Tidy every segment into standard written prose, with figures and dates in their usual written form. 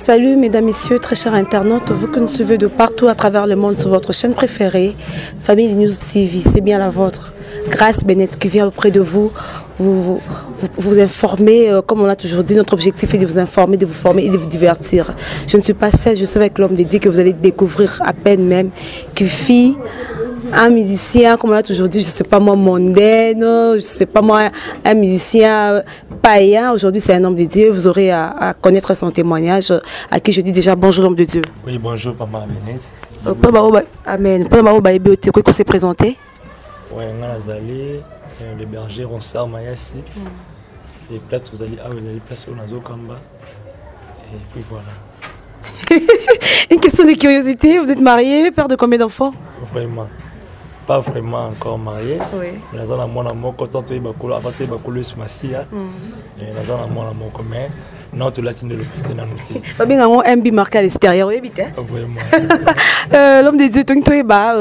Salut mesdames, messieurs, très chers internautes, vous que nous suivez de partout à travers le monde sur votre chaîne préférée, Famille News TV, c'est bien la vôtre. Grâce Bennett qui vient auprès de vous, vous, vous, vous informer, comme on a toujours dit, notre objectif est de vous informer, de vous former et de vous divertir. Je ne suis pas seule, je suis avec l'homme de Dieu que vous allez découvrir à peine même, qui fit un musicien, comme on a toujours dit, je ne sais pas moi, mondaine, je ne sais pas moi, un musicien païen. Aujourd'hui, c'est un homme de Dieu. Vous aurez à connaître son témoignage, à qui je dis déjà bonjour l'homme de Dieu. Oui, bonjour, Papa Aménès. Amen. Papa s'est présenté. Oui, Nazali, le berger Ronsard Mayasi. Les places, vous allez, ah, vous allez place au Nazokamba. Et puis voilà. Une question de curiosité, vous êtes marié, père de combien d'enfants? Vraiment, pas vraiment encore marié. Oui. Naza na mwana moko tant toyeba kolo avant toyeba kolo Yesu Masiya. Naza na mwana moko mais non tolati nde lopete nanu te. Babenga yango un but marqué à l'extérieur, oyebi te? Vraiment. L'homme de Dieu tongi toyeba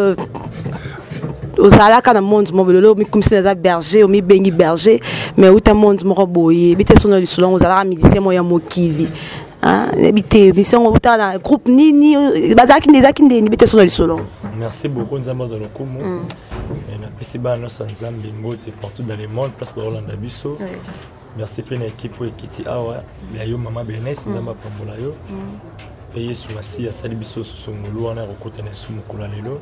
ozalaka na monde moko lelo omikumisi naza berger, omibengi berger, mais outa monde moko boye bite sono lisolo yango ozalaka musicien moko ya mokili. Nayebi te mission yango outa na groupe nini bazalaki nde ezalaki ndeni bite sono lisolo. Merci beaucoup Nzambe azwa lokumu. Napesi bana nyonso ya Nzambe mbote partout dans le monde place baolanda biso. Merci mpe na équipe oyo ekiti awa ya yo mama Benes, Nzambe apambola yo. Mpe Yesu Masiya asali biso susu ngolu wana ya kokutana esu mokolo ya lelo.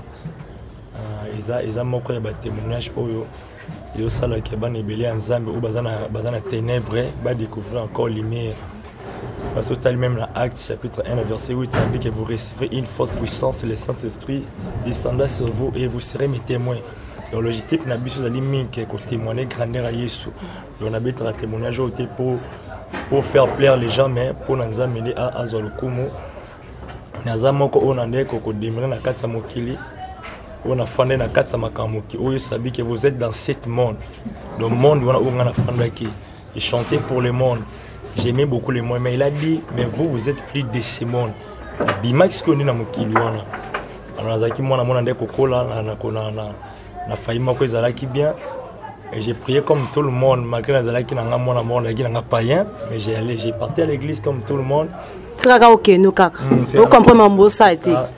Eza moko ya batémoignage oyo ezosalaka bana ebele ya Nzambe oyo baza na ténèbre badécouvrir encore lumière. Parce que même dans Actes chapitre 1 verset 8, ça dit que vous recevrez une forte puissance, le Saint-Esprit descendra sur vous et vous serez mes témoins. Donc l'objectif na biso ezali mingi ko témoigner grandeur à Yesu. Donc na betaka témoignage oyo te pour faire plaire les gens, mais pour na Nzambe nde azwa lokumu. Naza moko oyo na nde kokodemere na kati ya mokili, oyo nafandaki na kati ya makambo mokili, oyo esabi que vous êtes dans cet monde. Le monde wana oyo nga nafandaki, je chantais pour le monde. J'aimais beaucoup le monde, mais il a dit, mais vous, vous êtes plus de ce monde. Bimaki sikoyo nde na mokili wana. Alors nazalaki mwana mwana nde kokola na failli moko ezalaki bien. Et j'ai prié comme tout le monde, malgré nazalaki na nga mwana mwana, nazalaki na nga païen, mais j'ai parti à l'église comme tout le monde. Kaka okende kaka. C'est O comprendre mambo ça été. Ça.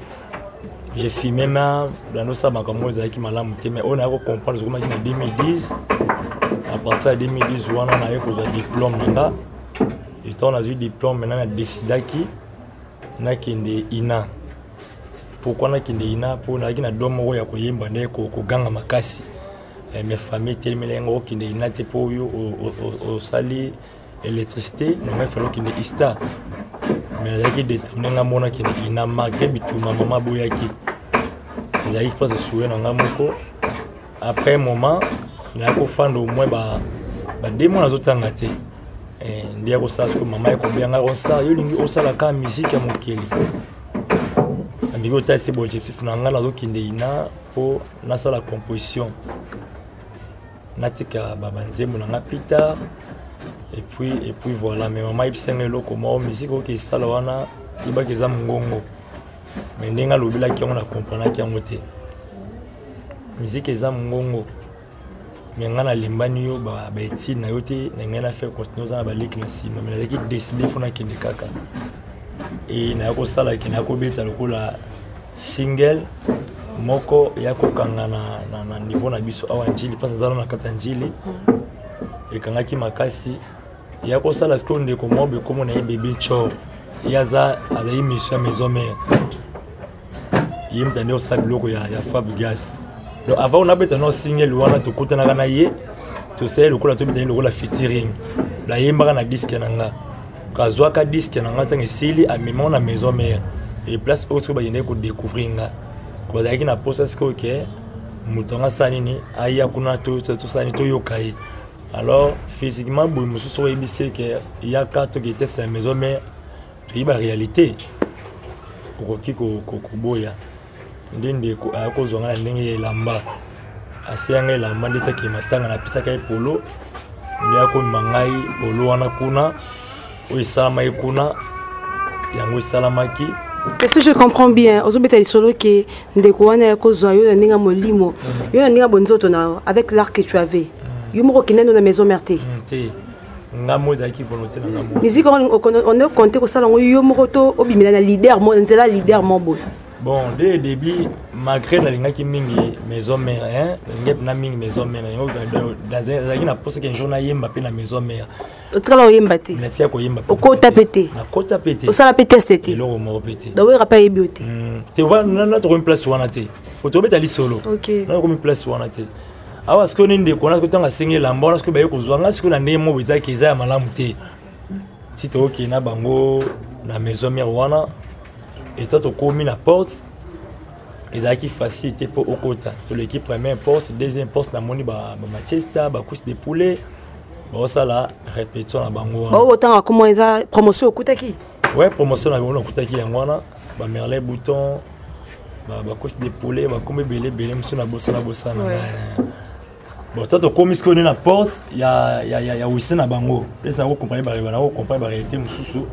J'ai filmé ma dans nos makambo ezalaki malamu te, mais on a comprendre comment na 2010, à partir de 2010 wana na ye kozwa diplôme na nga. Et tant on a eu diplôme, maintenant on a décidé qui nakende INA. Pourquoi nakende INA? Pour nazalaki na don moko ya koyemba nde koganga makasi. Mes familles telemela yango okende INA te po oyo osali électricité, non mais fallait okende ISTA. Mais nazalaki déterminé nga mona kende INA malgré bituma mama aboyaki. Ezalaki mpasi souhait na nga moko. Après un moment, nayaki kofanda au moins ba 2 mois nazotanga te. Nde ya kosala sikoyo mama ye kobenga nga kosala, yo olingi osala kaka musique ya mokili. Nameki kotala se objectif na nga, nazokende INA po nasala composition. Natika banzembo na nga plus tard. Et puis voilà, mais mama yebisa nga eloko moko, musique oyo esala wana, yebaki eza mongongo. Mais ndenge alobelaki yango, na comprenaki yango te. Musique eza mongongo. Mais nga nalembani yo ba étude na yo te, na ngai na faire continuer oza na ba leki na nsima, mais nazalaki décidé fo nakende kaka. Et naya kosala ke naya kobeta lokola single moko ya kokanga na niveau na biso awa Njili, parce que naza na kati ya Njili. Ekangaki makasi ya kosala sikoyo ndeko moko boye komona ye bébé Nchor. Ye azali mission ya maison mère. Ye moto ande osala biloko ya Fabregas. Donc avant on abeta no single wana tokutanaka na ye, tosali lokola tobeta ye lokola featuring. Nayembaka na disque na nga. Kazwaka disque na nga ntango esili, amema na maison mère. Et place oyo soki bakendaki kodécouvrir nga. Bazalaki na posa sikoyo ke moto anga asala nini, aya kuna tosala nini, toyoka ye. Alors physiquement boye mosusu oyebisi ye ke yaka tokende test ya maison mère, toyeba réalité. Okoki koboya. Nde ndeko aya kozwa nga na ndenge ya elamba. Aseya nga elamba nde tiaki matanga, napesaka ye polo. Nde akomema ngai polo wana kuna, oyo esalamaki kuna, yango esalamaki. Est-ce que je comprends bien? Ozobeta lisolo ke ndeko wana ya kozwa yo na ndenge ya molimo, yo na ndenge ya bonzoto na yo, avec l'art que tu avais. Yo moko okende na maison mère te? Te. Nga mo ezalaki volonté na nga moko. Musique on est compté kosala yango yo moko to obimela na leader mo nzela leader mo boye? Bon, dès le début, malgré nalingaki mingi maison mère, hein, nalingaki na mingi maison mère, nazalaki na posa qu'un jour nayemba mpe na maison mère. Otikala oyemba te? Natika koyemba. Okota mpe te? Nakota mpe te. Osala mpe test te? Eloko moko mpe te. Donc oyeka mpe ayebi yo te? Te, wana tokomi place wana te, otobeta lisolo. Nakomi place wana te. Awa sikoyo nde ndeko wana ntango asengi elamba wana, sikoyo baye kozwa nga sikoyo na ndenge moko ezalaki eza ya malamu te. Ti tookende na bango na maison mère wana, eta tokomi na porte, ezalaki facile te mpo okota. Toleki première porte, deuxième porte, namoni bamanchester, bacuisse de poulet baosala répétition na bango wana. Bao otanga comment eza promotion okutaki? Ouais, promotion na bango nakutaki yango wana, bamerlin bouton, bacuisse de poulet, bakombo ebele ebele mosusu na bosana bosana. Bon, ta tokomi sikoyo nde na porte ya wise na bango, place nango comprendre, bango comprendre baréalité mosusu.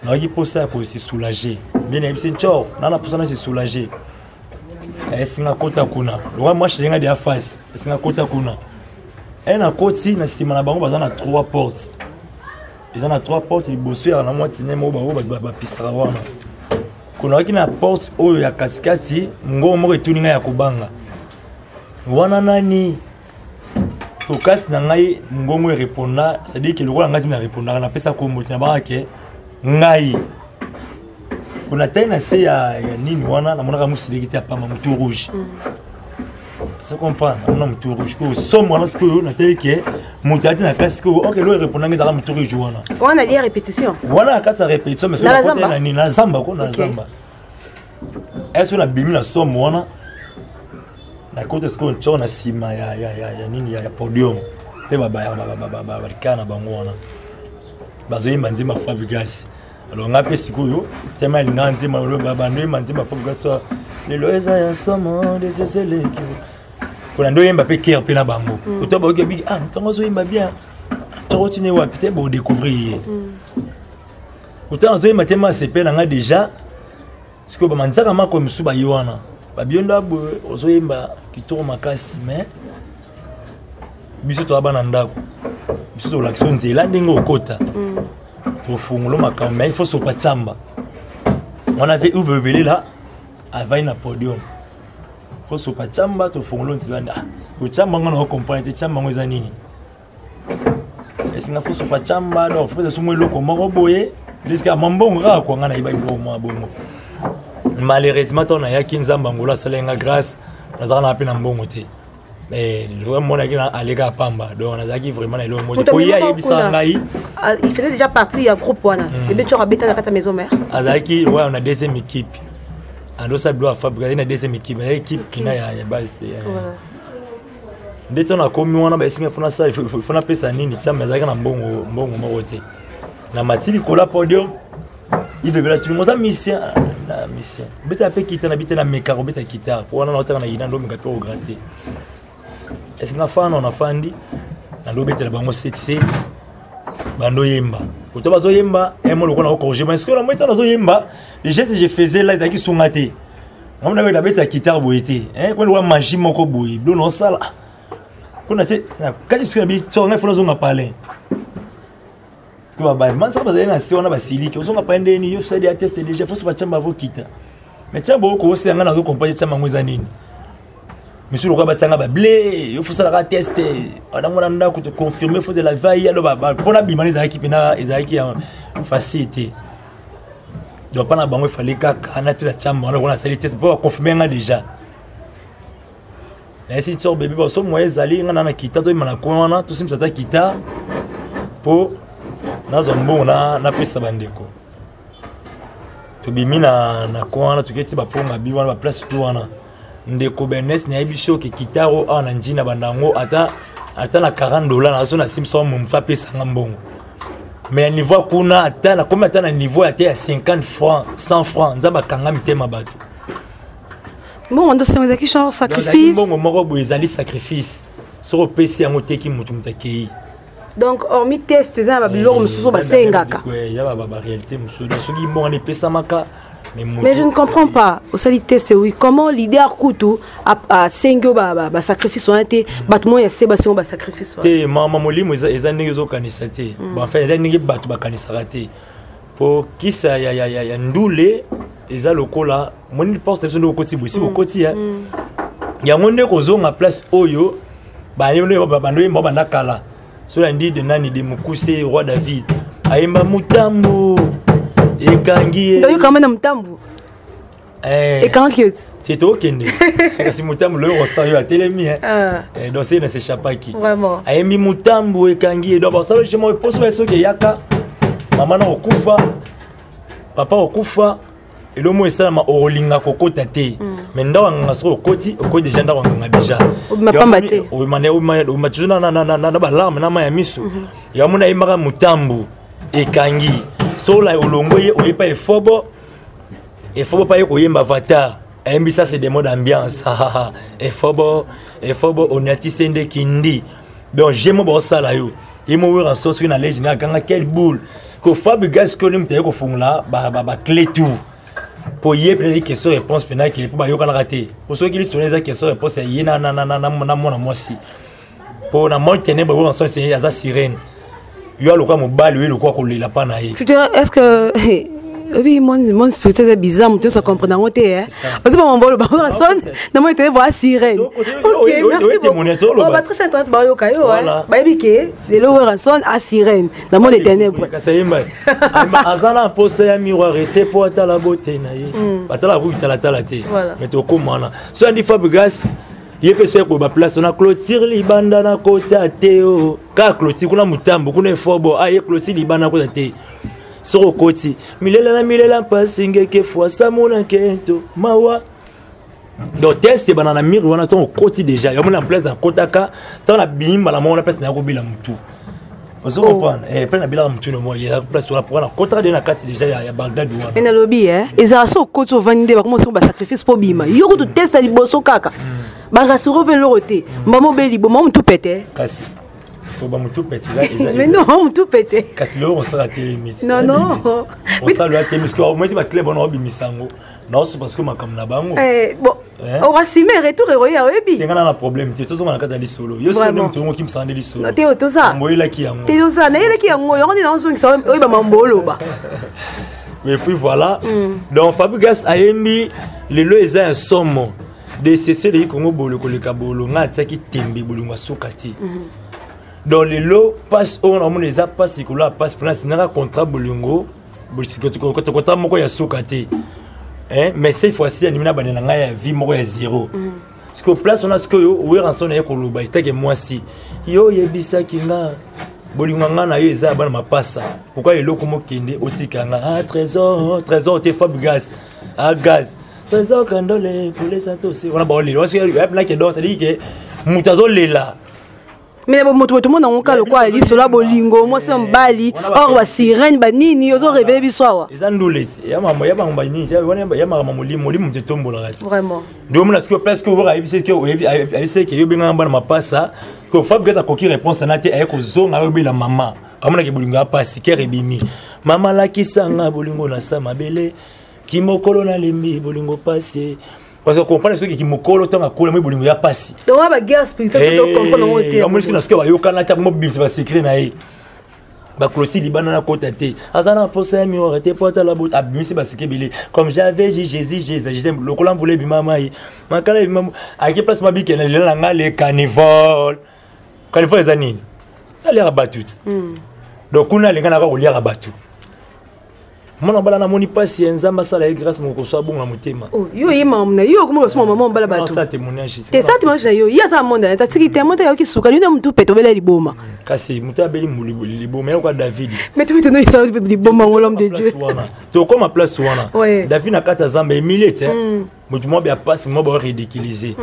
Nayoki mposa ya kose soulager bien, nayebisi ncor na na mposa na se soulager. Esinga kota kuna lokwa mwashe ndenga deya face, esinga kota kuna. E nakoti na nsima na bango, baza na trois portes, eza na trois portes. Liboso ya na mwa tine moko bango bato bapisaka wana. Konakaki na porte oyo ya katikati, mongongo moko etuni ngai ya kobanga wana nani tokasi na ngai. Mongongo ereponda, c'est-à-dire ke lokola ngai ti na repondaka, napesa kombo te, nabaka ke ngai kona tai na se ya nini wana, namonaka mosiliki te, apamba motu rouge. Se comprendre, namona motu rouge ko somo wana. Sikoyo natali ke moto ati na classe sikoyo, ok, lo erepondanga ezalaka motu rouge wana. Wana lia répétition? Wana na kati ya répétition, mais Na la Zamba? Na nini, na zamba ko, na zamba. Eso nabimi na somo wana, nakota sikoyo ntoko na nsima ya nini, ya podium mpe balikaya na bango wana bazoyemba nzembo ya Fabregas. Alors nga mpe sikoyo tema alingaka nzembo, bandoyemba nzembo ya Fabregas, lelo eza ya somo deseseleki mpona nde oyemba mpe kere mpe na bango. Oto bayoki biki, ah, ntango azoyemba bien, toko tine wapi te bodécouvrir ye. Otala nazoyemba te, ma sepe na nga déjà. Sikoyo bamanzaka mako mosusu baye wana, babio ndo boye ozoyemba kitoko makasi, mais biso toya bana ndako, biso tolakisa yo nzela ndenge okota, tofungola makambo, mais il faut sopa tsamba wana ve uvevelela avai na podium, faut sopa tsamba, tofungola nzela. Ah, otsamba ngo na ocomprendre te, tsamba ngo eza nini? Esinga faut sopa tsamba, donc faut pesa somo eloko moko boye lisika mambongo kaka kwa nga nayebaki biloko mwa bongo. Malheureusement, ntango nayaki, Nzambe angolo asalaki nga grâce, nazalaka na mpe na mbongo te, mais vraiment nayaki na aleka ya pamba, donc nazalaki vraiment na eloko moko te po ye ayebisaka ngai. Ah, il faisait déjà partie ya groupe wana? Ebe Tshor abeta na kati ya maison mère? Azalaki wana na deuxième équipe, andosala biloko ya fabrique, azalaki na deuxième équipe, azalaki équipe kina ya base te. Nde ntango nakomi wana, baesinga fo nasala, fo napesa nini, tiama azalaki na mbongo, mbongo moko te. Na mati likolo ya podium, ivebela tuningo oza musicien, na musicien obetaka mpe kita na bi te, na meka kobeta guitare po wana naotaka na yina ndo omeka mpe kogratter. Eske nafana nafandi nando obetela bango 77, bando oyemba oto bazoyemba emo lokola nakocorrige, mais sikoyo namoi ntango nazoyemba, le geste je faisais là ezalaki sunga te. Ngambo nabe nabeta guitare boye te, kwani lokola magie moko boye bilo naosala kuna te na kati. Sikoyo nabi tso ngai fo nazonga palin manzaka bazali na se wana, basiliki ozonga palin ndeni yo sali ya test déjà, fo so batiamba avokita, mais tia boyo koosela ngai nazokomprendre tiamba yango eza nini. Misu lokola batianga bable, yo fosalaka test adango na ndako, toconfirme fo zela vai alo mpona bima. Ezalaki mpena ezalaki ya facile te, donc mpa na bango efale kaka napesa tiamba wana lokola nasali test mpo baconfirme nga déjà. Nayesi tsor bebi baso moye ezali nga na kita toyeba na coin wana, tosimisa ata kita mpo nazwa mbongo napesa bandeko. Tobimi na coin wana, toketi baponga bi wana baplace tu wana. Ndeko Benes, nayebi soki kitaro awa na njina banda yango ata na 40 dollar, nazo na simisa momusu apesanga mbongo, mais ya niveau kuna ata nakomi ata na niveau ata ya 50 francs, 100 francs, Nzambe akanga mitema bato. Mbongo ndo sengo ezalaki genre sacrifice? Mbongo moko boye ezali sacrifice, soki opesi yango oteki motu, moto akei. Donc hormis test, eza na babiloko mosusu basengaka? Ya baréalité mosusu. Donc soki mbongo wana epesamaka, Mais, moto, Mais je ne comprends pas. Osali test, oui. Comment leader kutu asengi yo basacrifice wana te, bato moyo ya se basengi basacrifice wana? Te, mama, molimo eza ndenge ezokanisa te. Enfin, eza ndenge bato bakanisaka te, po kisa ya ndule eza lokola moni porte na biso nde okoti boye, si bokoti ya yango nde kozonga place oyo bando yemba banda kala. So nandi de nani de mokuse, roi David ayemba motambo ekangi ye. Yoka na motambo ekangaki yo. Te, tokende kasi motambo loyo rosar oyo atelemi, donc seye na s'échappaki. Ayembi motambo ekangi ye, donc basala jemo poso baye. Soki eyaka mama na kokufa, papa kokufa, eloko esalama, okolinga kokota te. Mais ndako ya nganga, soki okoti, okoti déjà ndako ya nganga déjà. Obima pamba te. Obima toujours na balarme na mai ya miso. Yango mona ayembaka motambo ekangi. Soki olongo ye, oyepa efobo, efobo mpa ye koyemba avatar, ayembi ça c'est des modes ambiance, efobo efobo oniatise nde kindi. Donc je mo baosala yo ye mo wera so soki na lege nga akanga quelle boule ko Fabregas koni moto aye kofungola baclé tout po ye mpena ezali question réponse mpena ke mpo bayokanaka te, po soki lisolo eza question réponse ya ye na mwana mwasi, mpo na monde ténèbre oyo ensemble aza sirène, yo aloka mobali oyo lokola kolela mpa na ye. Est ce que obi monde spirituel eza bizarre, moto nyonso acomprendre yango te? Ozi bamambo oloba son na moi etene voa sirène. Ok, merci beaucoup. Batriche internet bayoka yo, bayebi ke lelo Werrason a sirène na monde ténèbre. Kasi ayemba aza na mposa ya miroir ete mpo atala bote na ye, batalaka kuki talatala te. Mais tokóma wana so andi Fabregas ye mpe so ekoyeba place na clôture libanda na kota te, o kaka clôture kuna, motambo kuna, efobo aye clôture libanda na kota te. Soki okoti milela na milela mpasi ngeke fwasa mona nkento mawa. Donc test ebanda na mire wana. Ntango okoti déjà, yango na place nakotaka, ntango nabimi mbala moko na place naya kobela motu, ozo comprendre? Eh, mpe nabelaka motu no moi place wana pourquoi nakotaka de na kati déjà ya Bagdad wana. Me nalobi ezala so okoti, ovandi nde bakoma osongo basacrifice mpo bima yo kutu testa liboso kaka barasuro mpe eloko te, mbama obeli liboma motu pete. Kasi po bamutu pete. Mais non, motu pete. Kasi lelo kosala telemi. Non, non. Osala telemi soki omoti baclub wana, obimisa yango naoso parce que makambo na bango. Bon, orasime retour eroya, oyebi. Tenga na problème te, tozonga na kati ya lisolo. Yo soki nde moto yango okimisaka nde lisolo. Te, toza. Oyelaki yango. Te, toza, nayelaki yango, yango nde naozongisa oyeba mambo oloba. Mais puis voilà, donc Fabregas ayembi lelo eza ya somo décession eleki Kongo bolo koleka bolo, ngai atiaki tembe bolingo asuka te. Donc lelo mpasi oyo namona eza mpasi likolo ya mpasi mpona sinaka contrat bolingo, contrat moko ya suka te. Mais cette fois-ci andimi na bande na ngai ya vie moko ya zéro, parce que place wana sikoyo Werrason naye koloba etake mwasi yo oyebisaki nga bolingo nga na yo eza ya bana mapasa, pourquoi eloko mokende otika nga? Ah, Trésor, Trésor te, Fabregas, ah, gaz Trésor Kandole pour Santos wana baolela wana donc c'est-à-dire que moto azolela. Mais moto boye tomona yango kaka lokola lisolo ya bolingo mwasi na mobali, or basirène banini ozorévéler biso awa. Eza ndule ti ya mama ya bango banini wana ya makambo molimo, molimo moto etombolaka ti. Vraiment. Nde omona sikoyo place que oyoka ayebisi ke yo obengaka bana mapasa, ko Fabregas akoki réponse na te, aye kozonga ayobela mama, amonaki bolingo ya pasi kere ebimi, mama alakisanga bolingo na sa mabele kimokolo nalembi bolingo pasi, parce que comprendre soki kimokolo ntango akola moi bolingo ya pasi. Donc wana baguerre spirituelle, tocomprendre yango te. Amoni soki na soki bayokana ti mobimisa basecret na ye, baclôture libanda na kota te, aza na mposa ya miroir te po atala bo abimisi basecret ebele comme j'avais Jésus, Jésus, Jésus, lokola mvula ebima mai makala ebima ake place mabikena lela na nga le carnivore. Carnivore eza nini? Aliaka bato ti. Donc kuna alinga naka koliaka bato. Mwana bala namoni mpasi ya Nzambe asala ye grâce mokoso abonga motema. Yo ye mamu na yo okoma basoma mama mbala bato. Sa témoignage. Te, sa témoignage na yo, ye aza monde na tatiki témoin te, yoki suka yo nde mutu pete obela liboma. Kasi moto abeli liboma yoka David. Mais tu no isa liboma ngo, l'homme de Dieu. Tokoma place wana, David na kati ya zamba emilie te, moto moko ya pasi moko baoridiculiser,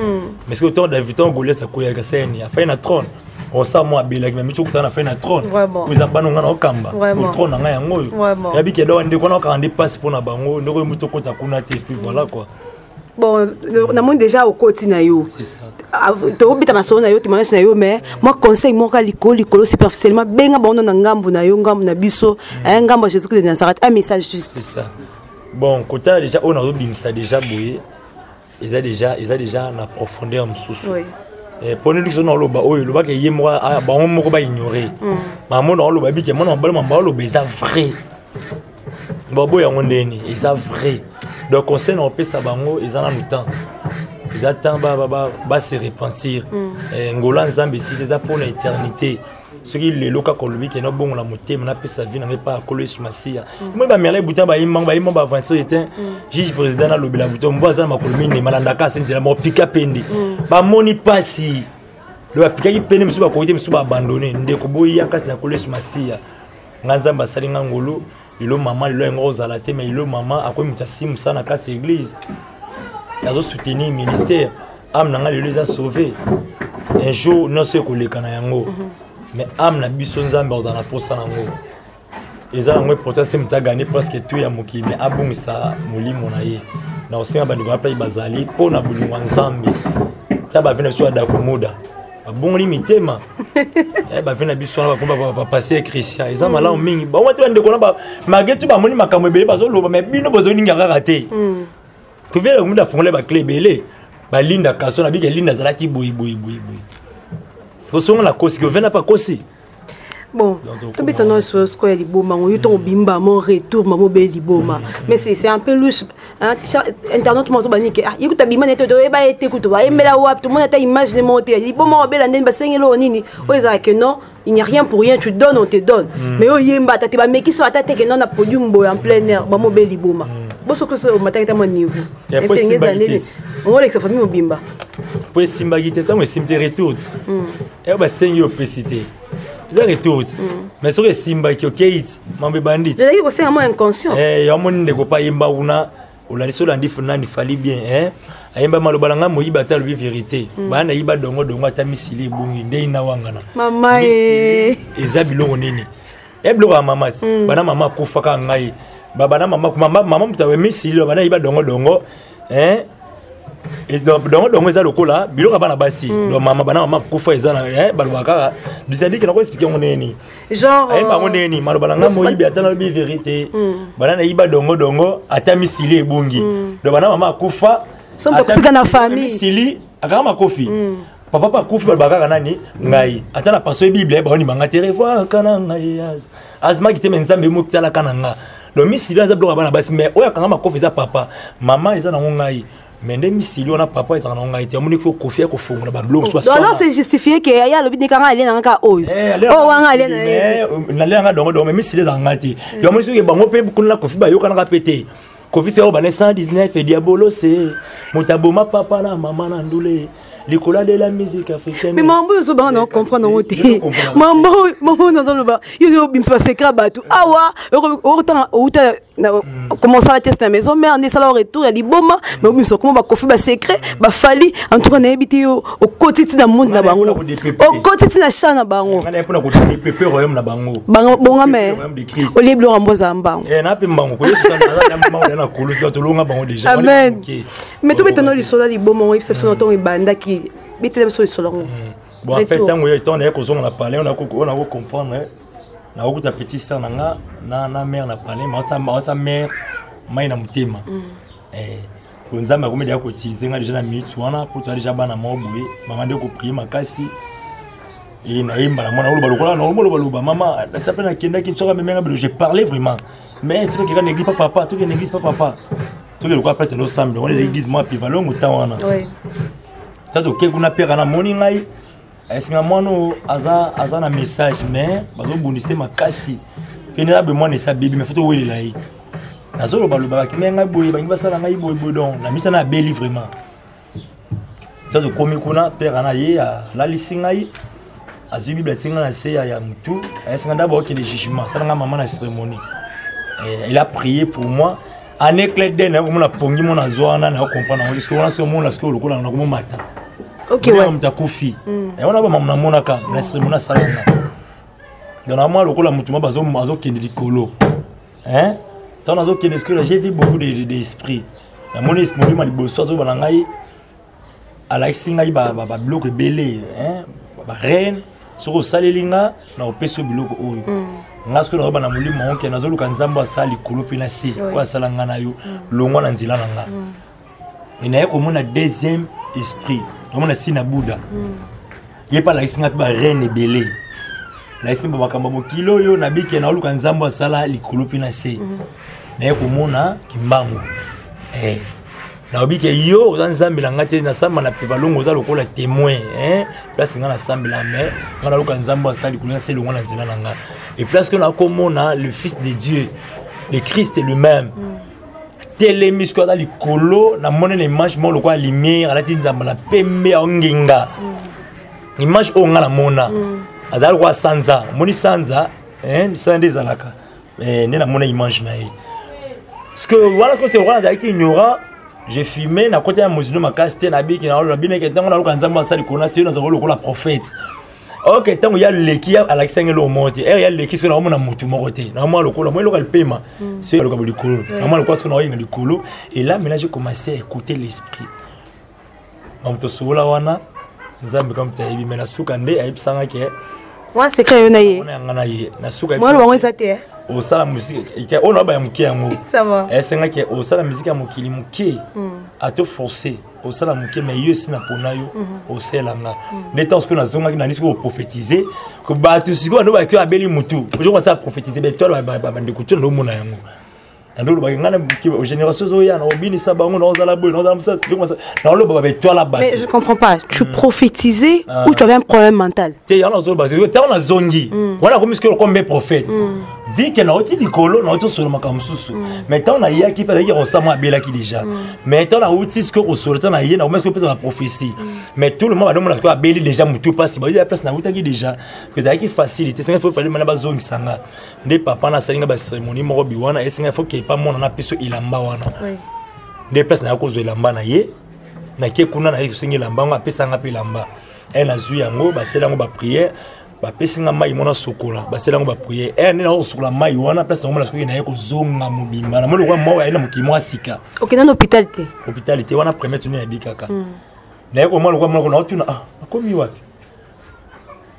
mais soki ntango David, ntango Goliath akoyaka seni afai na trône, osala mwa abelaki me miti okutana na fai na trône eza bana nga na okamba trône na ngai yango oyo yabi ke donc ndeko wana okanga nde pasi mpo na bango, ndeko oyo moto okota kuna te, puis voilà quoi. Bon, namoni déjà okoti na yo, tobeta masolo na yo, témoignage na yo, mais moi conseil moko likolo likolo, superficiellement, benga bango na ngambo na yo, ngambo na biso, ngambo ya Jésus Christ de Nazareth, un message juste. C'est ça. Bon, kotala déjà oyo nazobimisa déjà boye, eza déjà na profondeur mosusu. Mpo nini? Biso naoloba oyo elobaka ye moko, bango moko baignore. Mamo naoloba bike mwana mobali, mamba oloba eza vrai, baboya yango ndeni eza vrai. Donc conseil na kopesa bango eza nanu temps, eza temps base repentir. Ngola Nzambe esili, eza mpona éternité. Soki lelo kaka olobi ke nabongola motema, napesa vie na ngai epai ya Nkolo Yesu Masiya. Moi bamela ebuta, bayimbango bayimba baaventure te. Juge président nalobela buta mbo aza na makolo minei, malandaka ase nzela moko pika pende. Bamoni mpasi lo bapikaki pende, mosusu bakoki te, mosusu baabandone. Ndeko, boya kati na Nkolo Yesu Masiya. Nga Nzambe asali nga ngolu lelo. Mama lelo yango ozala te, mais lelo mama akomi moto asi mosala na kati ya église, azosoutenir ministère. Âme na nga lelo eza sauvé. Un jour nyonso ekoleka na yango, mais âme na biso, Nzambe akozala na posa nango. Eza yango important se moto agane presque tout ya mokili, mais abongisa molimo na ye. Na kosenga bandeko na place bazali mpo na bolingo ya Nzambe, ta bave na biso ya Dakomoda babongoli mitema. Bave na biso wana bakoma bapase Christian, eza malamu mingi. Bango te bandeko na malgré tout bamoni makambo ebele bazoloba, mais bino bozolinga kaka te. Tovela komi afongola baclé ebele, balinda kaso na bika. Linda azalaki boye boye boye boye, kosonga na kosi kovena pa kosi. Bon, tobeta no sikoyo sikoyo ya liboma ngo. Yo ntongo obimba mo retour, mamo obe liboma, mais c'est un peu louche, hein. Internaute mo azobani ke ah, ye kuta bima nete, toyeba ye te, kutu bayembela wapi, tomoni ata image ne moko te ya liboma obela ndeni basengeli oyo nini oyo ezalaka ke non, il n'y a rien pour rien, tu donnes, on te donne. Mais oyo yemba ata te, bameki so ata te ke non, na podium boye en plein air, bamo obe liboma. Bosoki so omataki ta mwa niveau ndenge eza nini, olekisa famille mobimba. Po esimbaki te, ntango esimbi te, retour ti eyo basengi opesi te, eza retour ti. Mais soki esimbaki, okei ti mambo ebandi ti. Ezalaki kosenga mwa inconscient. Yamoni ndeko pa yemba kuna, olandi so olandi nani Fali bien, ayemba maloba na ngai, moyibi ata alobi vérité. Baya nayiba dongo dongo, ata misili ebungi ndei na wangana. Mama e. Eza biloko nini ya biloko ya mama si. Bana mama akufaka ngai, bana mama, mama moto misili, bana yiba dongo dongo, dongo dongo eza lokola biloko ya bana basi. Donc mama, bana mama akufa, eza na balobaka kaka, c'est-à-dire ke nako expliquer yango ndenge nini? Genre ayeba yango ndenge nini? Maloba na ngai, moyibi ata nalobi vérité, bana nayiba dongo dongo, ata misili ebungi. Donc bana mama akufa. So moto akufika na famille. Misili akanga makofi, papa pa akufi, balobaka kaka nani? Ngai. Ata na paso Bible baondimanga te, revoaka na ngai azimaki te, me Nzambe motalaka na nga. Donc misili eza biloko ya bana basi, mais oyo akanga makofi eza papa. Mama eza nango ngai, mais nde misili wana papa ezalaka nango ngai te. Amoni ko Kofi ya kofongola babiloko mosusu. Alors c'est justifié ke aya alobi nde kanga alie nanga kaka oyo oyo wanga alie na ye. Nalia nanga dongo dongo, mais misili ezalaka ngai te. Yo amoni soki bango mpe kuna na Kofi bayokanaka mpe te. Kofi se oyo bane 119 diabolo se moto aboma papa na mama na ndule likolo de la musique africaine. Mais mambo oyo ozobanga na ocomprendre yango te. Mambo oyo nazoloba, yo obimisa basecret bato awa, okotanga outa comment osala test na maison mère, nde esala retour ya liboma, mais obimisa okoma bakofi basecret bafali. En tout cas nayebi te, yo okoti ti na monde na bango, okoti ti na champ na bango. Bonga me olie biloko yango ozala mbango. Amen. Mais tobetana lisolo ya liboma ngo, oyebisa biso na ntongo ebandaki, betela biso lisolo yango. Bon, en fait, ntango ntango naye kozonga na palais, oyo nako comprendre, nakokuta petit sœur na nga na mère na palais, maosa mère mai na motema. Po Nzambe akomi deya koutiliser nga déjà na minute wana, po toza déjà bana moko boye. Mama nde koprier makasi e nayemba na mwana oloba lokola naolobaloba. Mama ata mpe nakendaki nsoka memenga bilo, j'ai parlé vraiment, mais tokeka na église pa papa, tokende na église pa papa, toke lokola prêtre nosambela wana, eza église mwa pivalongo ta wana. Ta toke kuna, pere namoni ngai, esinga mwana oyo aza na message, mais bazobundisa makasi mpe nde abe mwana esa bebi, mais faut towelela ye. Nazolobaloba bakimi ngai boye, bangi basala ngai boye boye. Donc na misa na abeli vraiment. Ta tokomi kuna, pere ana ye alalisi ngai, azwi Bible, atie ngai na se ya motu, ayesinga ndabo okende jugement, asala ngai mama na cérémonie. Il a prié pour moi en éclair de na komona pongi mona azwa wana na comprendre yango soki wana soki omona soki lokola na komomata. Moto akufi wana, bamama namonaka na cérémonie asalanga. Donc namona lokola motu ma azokende likolo, ntango nazokende sikoyo, j'ai vu beaucoup d'esprit. Namoni molimo ya liboso azoba na ngai, alakisi ngai babiloko ebele, bareine. Soki osaleli nga, na kopesa yo biloko oyo. Nga soki nazoba na molimo yango ke nazoluka Nzambe asala likolo mpe na se, oyo asala nga na yo, longwa na nzela na nga. E naye komona deuxième esprit, namona si na Bouddha. Ye mpe alakisi nga mpe bareine ebele, alakisi nga makambo ya mokili oyo nabike, naoluka Nzambe asala likolo mpe na se. Naye komona Kimbangu. Nayobi ke yo oza Nzambe na ngai te, nasamba na Pevalongo, oza lokola témoin, hein? Place ngai nasambela, mais ngai naluka Nzambe asala likolo na se, elongwa na nzela na ngai. Et place que nakomona le Fils de Dieu, le Christ lui-même, telemi sikoyo aza likolo, namoni na image moko lokola lumière, alati nzamba na pembe, aongenga. Image oyo ngai namona, azala lokola sanza, omoni sanza, sanza nde ezalaka, nde namona image na ye. Parce que wana kote wana azalaki ignorant, j'ai fumé na kota ya mozino makasi te, nabiki nabineke ntango naluka Nzambe asali likolo na se, yo nazalaka lokola prophète. Ok, ntango ya leki alakisa ngai eloko moko te, ere ya leki soki naomona motu moko te, naomona lokola moi eloko alipema soki aloka likolo, naomona lokola soki naoyenga likolo. Et là maintenant j'ai commencé à écouter l'esprit. Mamoto sola wana Nzambe kaka moto ayebi, mais na suka nde ayebisanga ke wana secret yo na ye. Wana yanga na ye na suka. Mwana wango eza te. Osala musique oyo na baya moke yango, esengaki osala musique ya mokili moke, ato forcé osala moke, mais yo esi na pona yo oselanga nde ntango sikoyo nazongaki nani sikoyo koprophétise ko bato sikoyo bando bato abeli mutu ozo kosala prophétise baetoile bandeko to ndomona yango nandolobaki ngai na génération ezoya na obinisa bango, naozala boye, naozala mosala, naoloba baetoile bato. Mais je comprends pas, tu prophétisais ou tu avais un problème mental? Te, yango nazoloba, ntango nazongi wana akomi sikoyo lokola mbe prophète, vu que nauti likolo, nauti osola makambo mosusu. Mais ntango nayaki mpe azalaki kosala mwa abelaki déjà, mais ntango nauti sikoyo kosola, ntango naye nakomi sikoyo kopesa baprophétie, mais tout le monde bandomona sikoyo abeli déjà motu mpasi bayi place nautaki déjà, ezalaki facilité senga fo fali mana bazongisanga nde papa nasali nga bacérémonie moko bi wana esenga fo kepa mwana napesa elamba wana nde place naya kozwa elamba na ye, nake kuna naye kosenga elamba yango, apesanga mpe elamba e nazwi yango, basali yango baprière, bapesi nga mai mona sokola, basali yango baprière e nde nakosokola mai wana, place yango mona soki naye kozonga mobimba, namoni lokola moko aye na mokili mwa sika. Okenda na hôpital te? Hôpital te, wana premier tuni yabi kaka naye komona lokola moko naotuna: ah, nakomi wapi?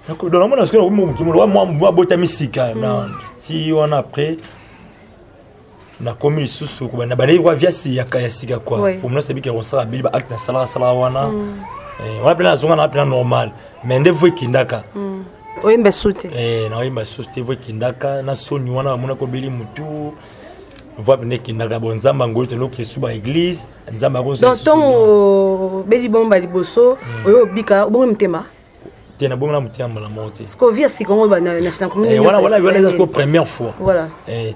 Donc namona soki nakomi mokili lokola mwa abotami sika na ti wana. Après nakomi lisusu kobanda bandeki kwa viasi ya sika kua pomona sabiki ya kosala bili baacte nasalaka salaka wana. Wana mpena nazonga na mpena normal, mais nde vo ekendaka. Oyemba su te? Naoyemba susu te, vo ekendaka na soni wana bamonaki obeli mutu, voi mpena ekendaka. Bon, Nzambe angoli, toloki esu ba église, Nzambe. Donc ntongo obeli bomba liboso oyo obika, obongi motema? Te, nabongi na motema mbala moko te. Parce que vie ya sika ngo wana wana wana eza ko première fois. Voilà.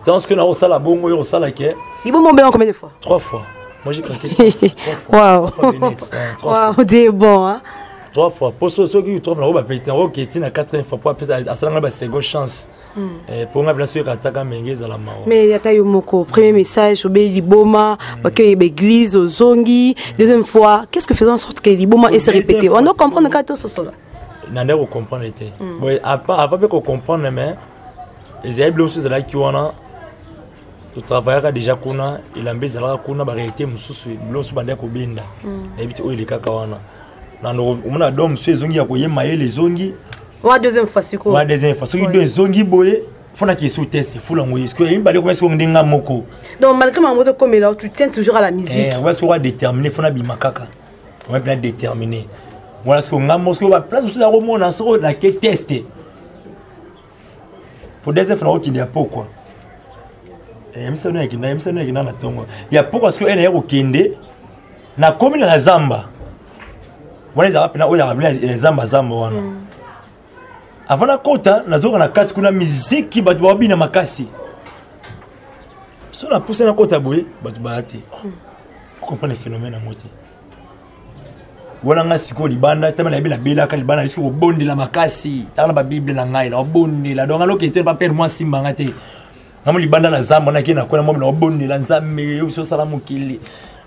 Tant que naosala bongo, oyo osala ke Libomba obenga combien de fois? Trois fois. Moi j'ai craqué trois fois. Waouh, wow, c'est bon, hein? Trois fois po soki trois fois nango bapeti nango oketi na quatrième fois po apesa asalanga ba seconde chance mpo nga mpena soki ekataka menge ezala mawa. Mais ata yo moko, premier message obeli liboma, bake oyeba église, ozongi deuxième fois, qu'est ce que faisait en sorte que liboma ese répété? On doit comprendre kaka tososola. Na nde kocomprendre te. Bon, avant mpe kocomprendre, mais ezali bilo mosusu ezalaki wana, totravaillaka déjà kuna, elamba ezalaka kuna, baréalité mosusu, bilo mosusu bandaki kobenda, nayebi te oyo elekaka wana. Omona don mosusu ezongi ya koyema yele ezongi. Wa deuxième fois sikoyo? Wa deuxième fois, soki don ezongi boye, fona ki test fula ngo sikoyo mibale koma sikoyo nde nga moko. Donc malgré makambo tokomela, tu tiens toujours à la musique? Wa sikoyo déterminé, fona bima kaka wa mpena déterminé wana sikoyo nga moko sikoyo baplace mosusu nakomona soko nake test po deuxième fois nakokende ya pokwa ya misano yakenda, ya misano yakenda na ntongo ya pokwa sikoyo ene ya kokende, nakomi na zamba wana, ezalaka mpena oyo ezalaka mpena zamba zamba wana. Avant nakota, nazoka na kati kuna miziki, bato babina makasi. So napusa nakota boye, bato baya te. Comprendre phénomène yango te wana. Ngai sikoyo libanda tama nayebi nabelaka libanda, sikoyo kobondela makasi, taka na babible na ngai naobondela. Donc aloki te bapere mwa simbanga te, ngamo libanda na zamba nake nakwena mwa naobondela: Nzambe, yo biso osala mokili,